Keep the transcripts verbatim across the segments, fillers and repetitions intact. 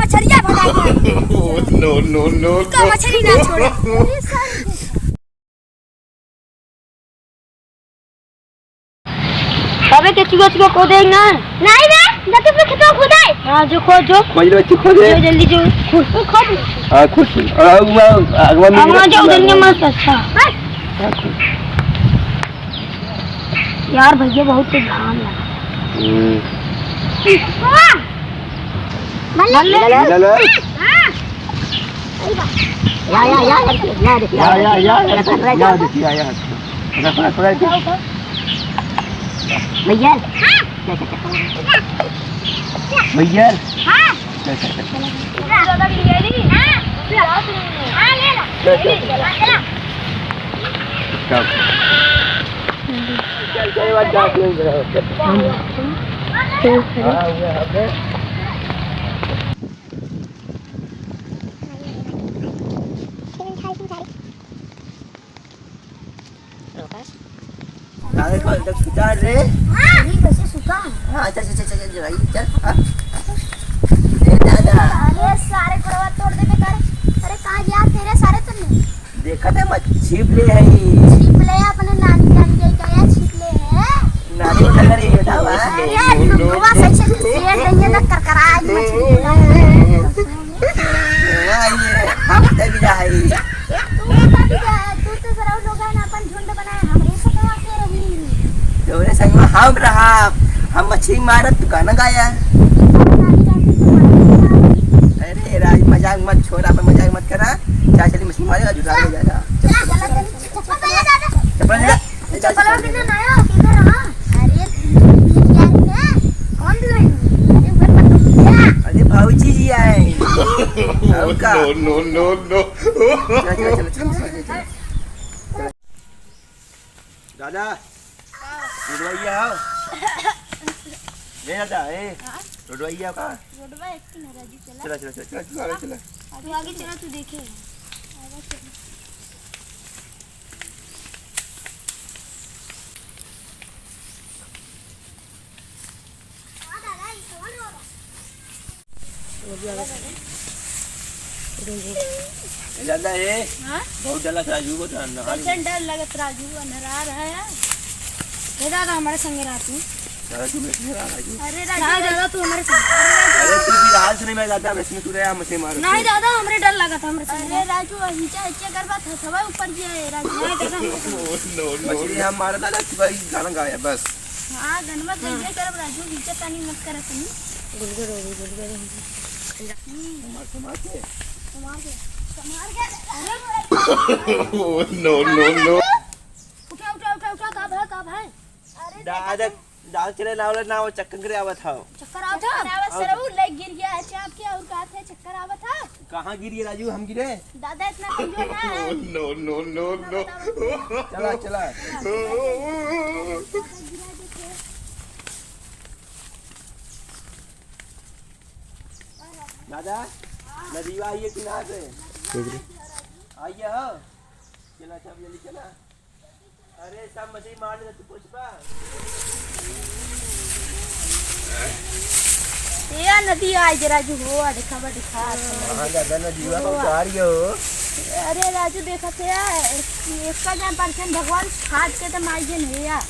मछरिया भगाई। No, no, no, no। का मछरी ना छोड़े। अबे केचुआ, केचुआ खोदे ना। नहीं बे, जब तू खेतवा खोदे। हाँ, जो खोद, जो। खोद लो, तू खोदे। जो जल्दी जो। खोद, खोद। हाँ, खोद। और अगवा, अगवा में अगवा जो उधर के मस्त अच्छा। बस। हाँ, खोद। यार भैया बहुत तेज घाम लगा। हम्म। वाह। बल्ले। बल्ले। हाँ। या, या, या, या, या, देखिए, या, या, या, या, देखिए, या, या। रख, रख, रख। भैया। भैया। हाँ। चल, चल, चल। हाँ, ले ला। चल, चल, चल। चल। चल, चल, चल, चल। हाँ, हुआ, हुआ। अरे, कल तक सुधार रे। हाँ। अरे, कैसे सुखा? हाँ, चल, चल, चल, चल, चल, भाई, चल, हाँ। ए, दादा। अरे, सारे गोड़वा तोड़ देबे का रे। अरे, कहाँ गया तेरे सारे तुमने? देखा था, मत छिप ले है। छिप ले, अपने नानी, नानी के गया, छिप ले है। नानी का घर ये था, वाह। अरे, लुकवा सही से फेर देंगे ना, करकराए मछली। हाँ, ये, हम तभी रहा है। तू तभी रहा है, तू तो सराउ लोग हैं ना, अपन झुंड बनाए, हम ऐसे कहाँ से रही? तोरे संग में हम रहा, हम मछली मारत, तू गाना गाया। अरे राज, मजाक मत छोड़, अपन मजाक मत करा। चाहे चली मछली मारे, जुटा ले जाएगा। चप्पल ले जा। चप्पल ले जा। चप्पल ले जा। अरे, कौन दुल्हन? अरे, भौजी जी आए। और का? No, no, no, no। चल, चल, चल, चल, चल, चल। दादा, का? रोडवैया हो? ले दादा, ए, हाँ? रोडवैया का? रोडवा एक ही ना, राजू, चला। चला, चला, चला, चला, चला, चला। तू आगे चला, तू देखे। आगे चला। ए दादा, ए, हाँ? बहुत डर लगत राजू को तो अंधार। कैसन डर लगत राजू, अंधरार है। हे दादा, हमारे संगे रात में। दादा, तू बैठ ले, राजू। अरे राजू, नहीं दादा, तू हमारे संगे। अरे तू भी हाल से नहीं, मैं जाता, बस में तू रहे, हम से मारो। नहीं दादा, हमरे डर लगत, हमरे संगे। अरे राजू, नीचे, नीचे करवा था, सवाई ऊपर गया है राजू। नहीं दादा, हमरे संगे। मछली हम मारा दादा, तू भाई गाना गाया बस। हाँ, गनवा हाँ। गइया करब राजू, नीचे पानी मत करत नहीं। गुलगुल हो गई, गुलगुल हो गई। हम्म। मार के, मार के। मार के, मार के। अरे, Oh, no, no, no। उठा, उठा, उठा, उठा, का भाई, का भाई? अरे, दादा, दादा चले ना वाला ना, वो चक्कर करे आवत हव। चक्कर आवत हव? चक्कर आवत सरऊ, ले गिर गया है चाप के, और का थे, चक्कर आवत हव? कहाँ गिरी राजू, हम गिरे? दादा इतना कमजोर ना है। No, no, no, no। चला, चला। दादा, नदीवा आइए कि ना से? ठीक है। आइए हो। चला, सब जल्दी चला। अरे, सब मछली मार ले तू, पुष्पा। ए नदी आई जे राजू हो, आ देखा बा, देखा। हाँ, दादा, नदीवा तो उतार गयो। अरे राजू, देखा थे, इसका जान परसेंट भगवान खाद के तो मार जे नहीं यार।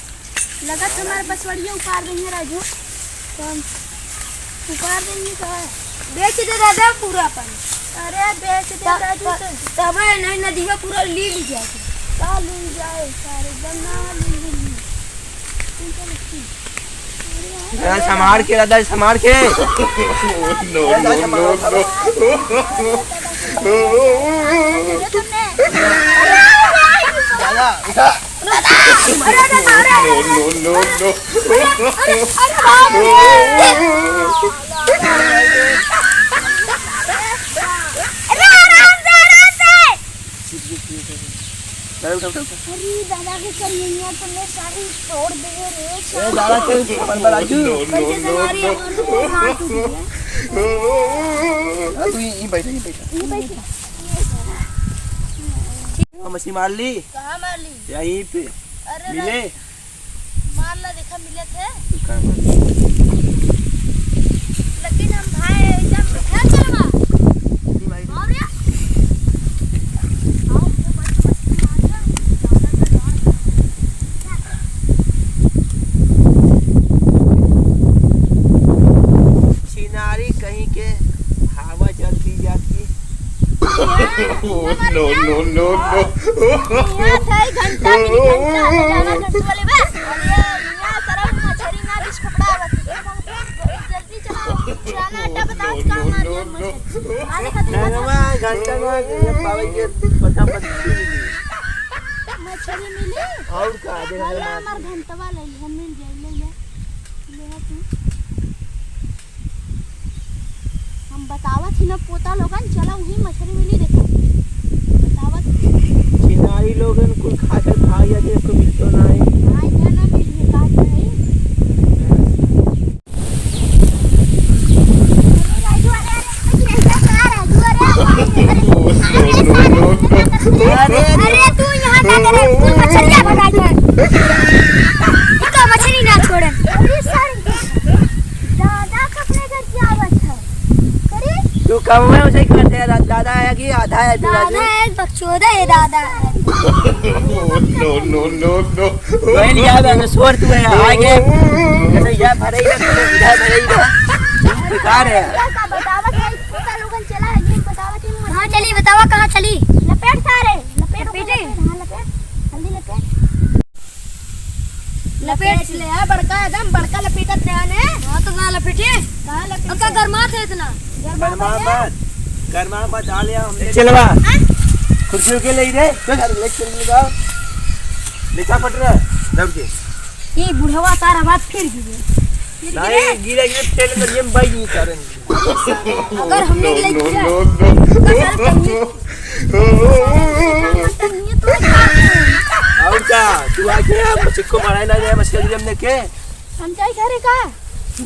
लगत हमारे पसवड़िया उपार देंगे राजू। तो हम उपार देंगे तो बेच दे दादा पूरा अपन। अरे बेच दे त-, राजू त-, तो। तबे नहीं नदीवा पूरा ली ली जाए। का ली जाए सारे गन्ना ली ली। ए, संभार के दादा, संभार के। No, no, no, no। दादा, उठा। No, no, no, no। अरे, आराम से, आराम से। चल, उठा, उठा, उठा। अरे, दादा के करिया तो मैं सारी तोड़ दे रे, ए, दादा, चल, सामान पर आजू। No, no, no, no। हाँ, तू ई, ई बैठ, ई बैठ। ई बैठ। हाँ, मछली मार ली? कहाँ मार ली? यहीं पे। अरे मिले? मार ला, देखा मिले थे। कहाँ मार ली? लेकिन हम भाई एकदम, हाँ, चलवा। Oh, no, no, no, no। यहाँ थे घंटा, तीन घंटा, आधा घंटा वाले बा। अरे, यहाँ सारा मछरी ना, जिस कपड़ा आवत है। जल्दी चलाओ, पुराना अड्डा बताओ, कहाँ मारी है मछरी? आने खातिर ना, ना, घंटा ना, ये पावे के पता पत्ती मिली। मछरी मिली? और का, देखो हाँ, ना। हमार घंटवा ले, हम मिल जाए, ले ले। ले तू। हम बतावत ही ना पोता लोगन, चला उही मछरी मिली देखा। बतावत ही। चिनारी लोगन कुल खा के भाग जाते, इसको मिलतो ना है। हाँ, इधर ना मिली है, बात है। अरे, अरे, तू यहाँ क्या करे? तू मछलिया भगा के। इतना मछली ना छोड़े। अरे, सर, दादा अपने घर क्या आवत है? अरे? तू कब में उसे करते हैं? दादा आया कि आधा है तू, दादा राजू? है, बकचोदा है दादा। No, no, no, no। वही लिया बे, छोड़ तू है, आगे। ऐसे या भरे ही ना, इधर भरे ही ना। बेकार है। का बतावा, कहीं कुत्ता लोगन चला है, ये बतावा, तुम हाँ, चली, बतावा, कहाँ चली? लपेट सारे, लपेट, लपेटे? लपेट, हाँ, लपेट, जल्दी लपेट। लपेट ले, हाँ, बड़का एकदम, बड़का लपेटत रहा ने। हाँ, तो ना लपेटे। कहाँ लपेटे? अब का गरमात है इतना? गरमा मत, गरमा मत, आ ले, हम ले चलवा। हाँ? कुर्सी के ले रे, चल, अरे, ले चल, ले जाओ। ले जा, पट रहा, दब के। ये बुढ़वा सारा बात फिर गिरे। फिर नहीं, गिरे? गिरे, गिरे, तेल में ये बाइक नहीं उतारेंगे। अगर हमने no, ले no, गिरा, no, no। तो सर कहीं, सर कहीं तो और का? तू आके हम चिक्को मारा ना दे, मछली हमने के। हम जाई घरे का?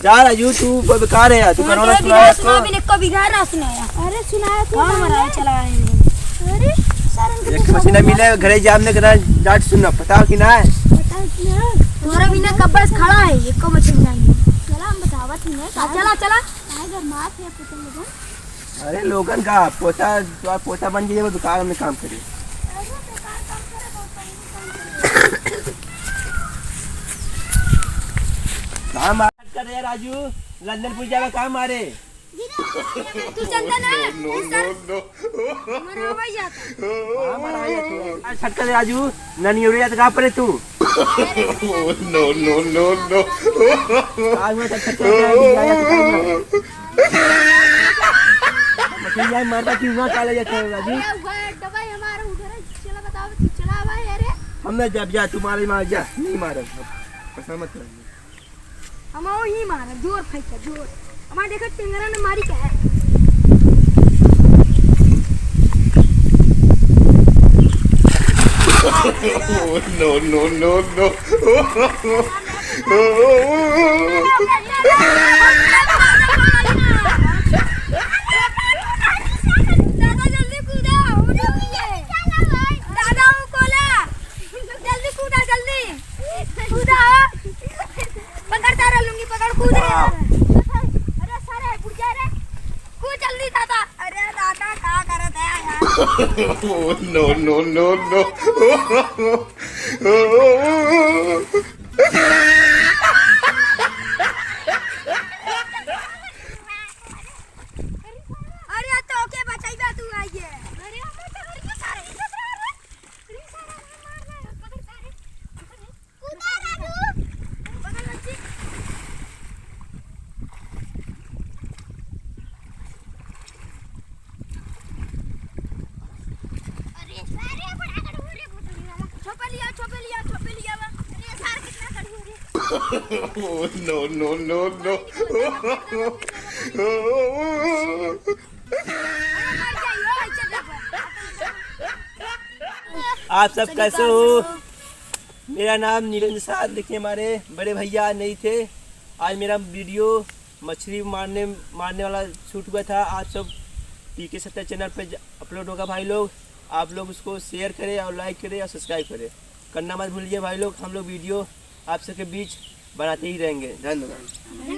जा राजू, तू ब-, बेकार है यार, तू हाँ, करोना तेरा सुनाया बिना सुना तो। भी निक्को बिगाड़ ना सुनाया। अरे सुनाया तू हाँ, ना हमारा है। चला रहे हैं। अरे सर, इनके एक पीछे मछली ना घूम मिले, घरे जाम ने करा, जाट सुनना, पता हो कि ना है? पता है कि ना? तुम्हारा बिना कब्बस खड़ा है, एक को मछली नहीं है। चला, हम बतावत ही नहीं, हाँ, चला, चला। काहे घर मार थे, पता लगा? अरे लोगन का पोता, तुम्हारा पोता बन जाइए, वो दुकान में काम करिए। अरे बेकार काम करे, बहुत काम करे। काम आ-, कर रहे राजू, लंदन पुलिस जावे काम मारे। तू चंदन है? No, no, no, no। हमारा भाई जाता। हाँ, हमारा भाई जाता। आज छटका दे राजू, ननियोरे जाता कहाँ पर है तू? No, no, no, no। आज मैं छटका दे राजू, आया तो कहाँ पर है? मछली जाए मारता क्यों ना काला जाता है राजू? अरे, वो दवाई हमारा उधर है, चला बताओ, तू चला भाई, अरे। हम ना जब जा, तुम्हारे मार जा, नहीं मारब। पसंद मत करेंगे। हम वही मारा, जोर फेंका, जोर। हमारे देखो, टेंगरा ने मारी क्या है? No, no, no, no। दादा, जल्दी कूदा, उठ गई है। दादा, वो कोला। जल्दी कूदा, जल्दी। कूदा। पकड़ तारा लुंगी, पकड़, कूद रे। अरे सारे, बुढ़िया रे। कूद जल्दी दादा। अरे दादा, का करत है यार? No, no, no, no। अरे तो के बचाइबा तू आइए। अरे हम तो अरे सारे, अरे सारे मार ले, पकड़ सारे। कूदा राजू। पकड़ बच्ची। अरे सारे बड़ा कर हो रे, छोपे लिया, छोपे लिया, छोपे लिया। अरे सारे कितना कर हो रे। No, no, no, no। अरे मर गया, यो, ऐसे कर। आप सब कैसे हो? मेरा नाम नीलेंद्र साहब, देखिए हमारे बड़े भैया आज नहीं थे। आज मेरा वीडियो मछली मारने, मारने वाला शूट हुआ था। आप सब पीके सत्या चैनल पे ज-, अपलोड होगा भाई लोग। आप लोग उसको शेयर करें और लाइक करें और सब्सक्राइब करें, करना मत भूलिए भाई लोग। हम लोग वीडियो आप सबके बीच बनाते ही रहेंगे। धन्यवाद।